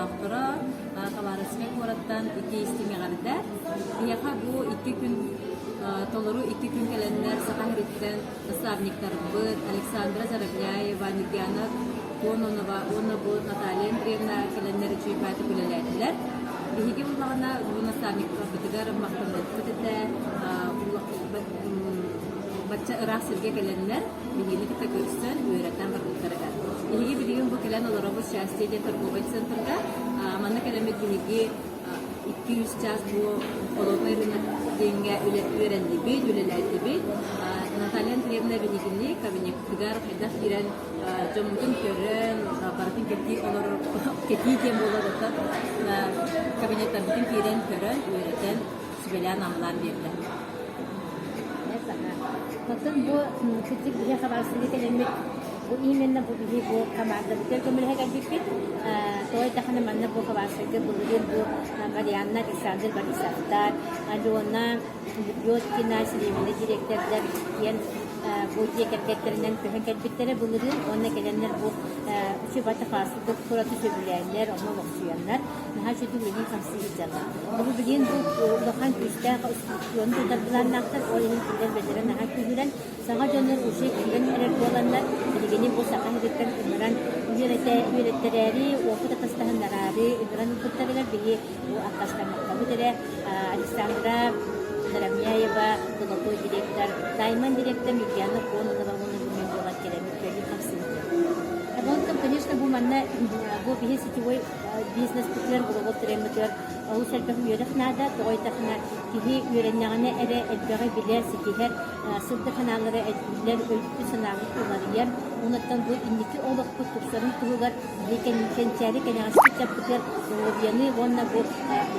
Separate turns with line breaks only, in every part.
олохтоохторо Хабаровскай куораттан итии истиҥ эҕэрдэ. Биһиэхэ бу 2 күн толору 2 күн кэлэннэр Саха сириттэн наставниктарбыт Александра Заровняева, Нюргиана Кононова уонна бу Наталья Андреевна кэлэннэр үчүгэй баҕайытык үлэлээтилэр. Биһиги буоллаҕына бу наставниктарбытыгар махтаныахпыт этэ. Бачча ыраах сиргэ кэлэннэр биһигини кытта көрсөн, үөрэтэн барбыттарыгар. Биһиги билигин бу кэлэн олоробут Счастье диэн торговай центрга. Манна кэлэммит биһиги 2-3 чаас бу холодный рынок диэҥҥэ үөрэннибит, үлэлээтибит. Наталья Андреевна биһигини кабинетыгар хайдах киирэн дьоммутун көрөн, барытын кэтии олорор, кэтии диэн буолар оттон кабинеттарбытын киирэн көрөн, үөрэтэн, сүбэлээн-амалаан биэрдэ.
Оттон бу кырдьык биһи Хабаровскайга кэлэммит бу именно бу биһи бу командабытыгар көмөлөһө кэлбиппит. Тоҕо эттэххинэ манна бу Хабаровскайга былырыын бу Марианна Александр Борисовтар, Алена Лебедкина, Селивина директордар диэн бу дьиэ кэргэттэринэн көһөн кэлбиттэрэ былырыын уонна кэлэннэр бу Чубата фастфуд кураты сөбүлээннэр, онно олохсуйаннар наһаа үчүгэй үлэлии хамсыы сылдьаллар. Бу билигин бу улахан күүстээх устуону тутар былааннаахтар, ол иһин кинилэр бэлэрэ наһаа күүһүрэн, саҥа дьоннор уже киирэн эрэр буоланнар, билигини бу саха сириттэн ыҥыран үөрэтэ үөрэттэрээри, уопут атастаһыннараары ыҥыран ылбыттарыгар биһи бу аккаастаммаккабыт эрэ Александра Заровняева, золотой директор, Тайман директор Нюргиана Кононова уонна бу мен буолан кэлэммит үлэлии хамсыыбыт. Онтон, конечно, бу манна бу биһи сетевой бизнеспытыгар, глобал трендмытыгар олус элбэх үөрэх наада. Тоҕо диэтэххинэ, киһи үөрэннэҕинэ эрэ элбэҕи билэр, ситиһэр, сырдык санаалара элбииллэр, өйбүт-санаабыт уларыйар. Онуттан бу инники олохпут тупсарын туһугар биһи кэнчээри кэнэҕэски ыччаппытыгар доруобуйаны уонна бу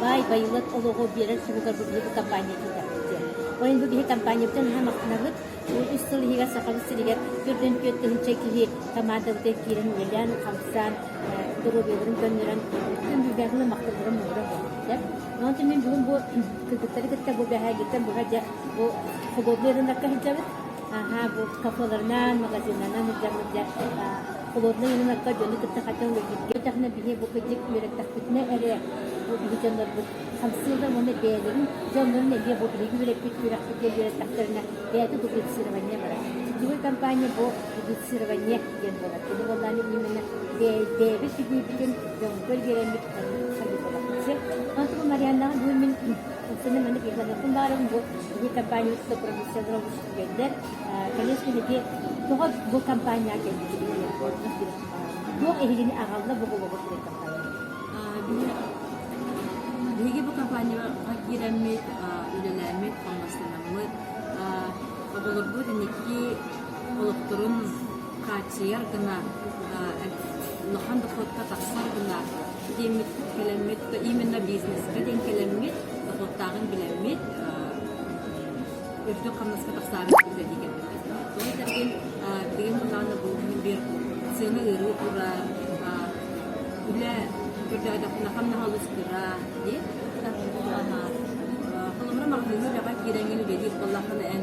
баай байылыат олоҕу биэрэр туһугар бу биһиги компания киирдэхпит диэн. Ол иһин бу биһи компаниябытын наһаа махтанабыт. Бу 3 сыл иһигэр Сахабыт сиригэр 44 тыһыынча киһи командабытыгар киирэн үлэлээн, хамсаан, доруобуйаларын көннөрөн, күн бүгүҥҥү махталларын муҥура буолбуттар. Онон мин бүгүн бу кыргыттары кытта бу бэһээгиттэн быһа дьэ бу холодный рынокка сылдьабыт. Аха, бу кафеларынан, магазиннарынан сылдьаммыт дьэ холодный рынокка дьону кытта хатан үлэлииргэ даҕаны биһи бу кырдьык үөрэттэхпитинэ эрэ бу биһи дьоннорбут хамсыыллар уонна бэйэлэрин дьоннорун эмиэ бу биһиги үөрэппит үөрэхпитигэр үөрэттэхтэринэ бэйэтэ дуплицирование барар. Сетевой компания бу дуплицирование диэн буолар. Кини буоллааны именно бэйэбит билиибитин дьоҥҥо биэрэммит буолар. Онтон бу Марианнаҕа бүгүн мин сыны маннык ирдэниэхпин баҕарабын бу биһи компаниябыт продукциялара олус үчүгэйдэр. Конечно, биһиги тоҕо бу компанияҕа кэлбитигин диэн туох эһигини аҕалла бу олоҕу диэн компания?
Биһиги бу компанияҕа киирэммит, үлэлээммит, хамнастанаммыт, оҕолорбут инники олохторун хааччыйар гына, улахан дохуотка тахсар гына диэммит кэлэммит, именно бизнеска диэн кэлэммит, дохуоттааҕын билэммит, үрдүк хамнаска тахсаары үлэлии кэлбиппит. Тоҕо этэргин, билигин былаана бу биир сыана ыарыы турар, үлэ көрдөөтөхпүнэ хамнаһа олус кыра дии. Холобура, маҕаһыыҥҥа үлэҕэ киирэҥҥин үлэлиир буоллаххына эн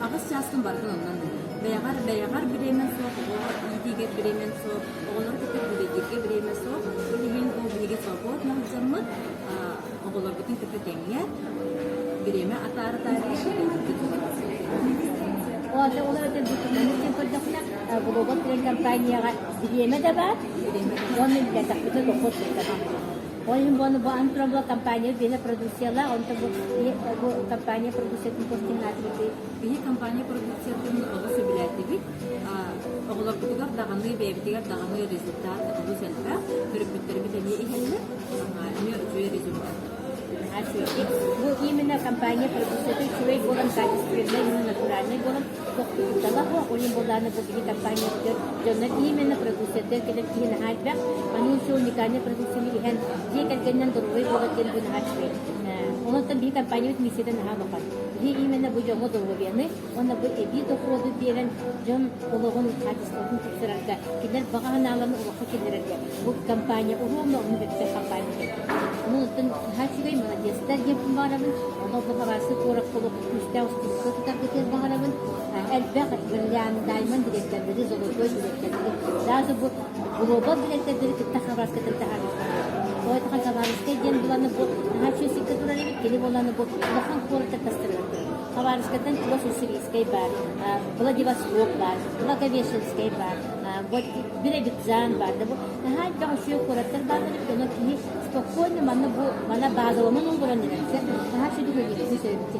8 чааскын барытын оннон бэйэҕэр бэйэҕэр бириэмэн суох, оҕоҕор иитиигэр бириэмэн суох, оҕолору кытта үлэлииргэ бириэмэ суох. Ол иһин бу биһиги свободно сылдьаммыт оҕолорбутун кытта тэҥҥэ бириэмэ атаара-атаарыйа үлэлиирбит
Ол ол эбэтэр бу маннык диэн көрдөххүнэ, Глобал Тренд компанияҕа бириэмэ да баар, уонна үлэлээтэхпитинэ дохуот кытта Ол иһин буону бу антробо компания биэнэ продукциялаах, онтон бу бу компания продукциятын костюмнаатыбыт.
Биһи компания продукциятын олус сөбүлээтибит. Оҕолорбутугар даҕаны, бэйэбитигэр даҕаны результат олус элбэх. Төрөппүттэрбит эмиэ иһэллэр. Эмиэ үчүгэй результат.
Бу именно компания продукцията үчүгэй буолан, качественнай, именно натуральнай буолан, тохтутуталах ол буоллааны бу биһи компаниябытыгар дьоннор именно продукцияттан кэлэр киһи наһаа элбэх. Аны все уникальный продукцияны иһэн дьиэ кэргэнинэн доруобай буолар диэн бу наһаа үчүгэй. Онон биһи компаниябыт миссията наһаа улахан. Биһи именно бу дьоҥҥо доруобуйаны уонна бу эбии доходу биэрэн дьон олоҕун хаачыстыбатын тупсарарга, кинилэр баҕа санааларын олоххо киллэрэргэ бу компания уруумна оннук өттө компания кэлбит. Онон наһаа үчүгэй молодецтар диэппин баҕарабын. Онон бу Хабаровскай куоракка олох күүстээх устуукка тутаргытыгар баҕарабын. Элбэх бриллиант, даймонд дириэктэрдэри, золотой дириэктэрдэри, даже бу Глобал билэрдэрдэри кытта Хабаровскайтан таһаарыахтара. Тоҕо эттэххэ Хабаровскай диэн буланы бу наһаа үчүгэй сиргэ турар эбит, кини буоланы бу улахан куораттар тастарыгар турар. Хабаровскайтан чугас Уссурийскай баар, Владивосток баар, Благовещенскай баар, вот Биробиджан баар. Да бу наһаа элбэх үчүгэй куораттар бааллар эбит, онон киһи спокойно манна бу мана базаламан олорон эрэр. Наһаа үчүгэй үлэлиир сөбүт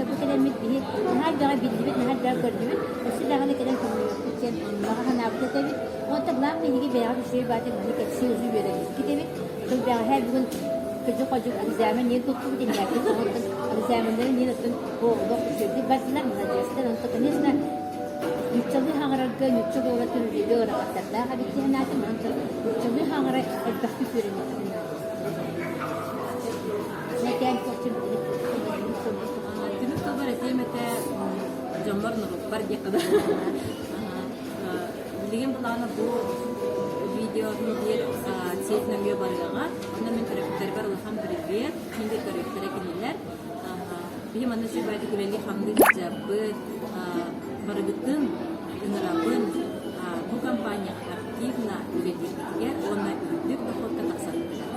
Бу кэлэммит биһи наһаа элбэҕи биллибит, наһаа элбэҕи көрдүбүт. Өссө даҕаны кэлэн көмөлөһүөхпүт диэн баҕа санаабыт этэбит. Онтон главное эһиги бэйэҕит үчүгэй баатык маны кэпсии узу үөрэммиккит эбит. Тыл бэҕэһээ бүгүн кырдьык-ходьук экзамен ниэн туттубут иннээккит оҥоттон экзаменнары ниэн оттон бу олох үчүгэйдик бардылар, маладьыастар. Онтон, конечно, нууччалыы хаҥарарга нуучча буолатын үлэлии ыарахаттардаах эбит дии санаатым. Онтон нууччалыы хаҥара элбэхтик үөрэниэхпитин наада.
Түмүк тылбар этиэм этэ дьоммор норуоппар диэххэ да. Билигин былаана бу видео биир сеть нөҥүө барыаҕа. Онно мин төрөппүттэрбэр улахан привет. Мин төрөппүттэрэ кинилэр. Биһи манна үчүгэй үлэлии-хамныы сылдьабыт. Барыгытын ыҥырабын бу компанияҕа активно үлэлииргитигэр уонна үрдүк дохуокка тахсаргытыгар.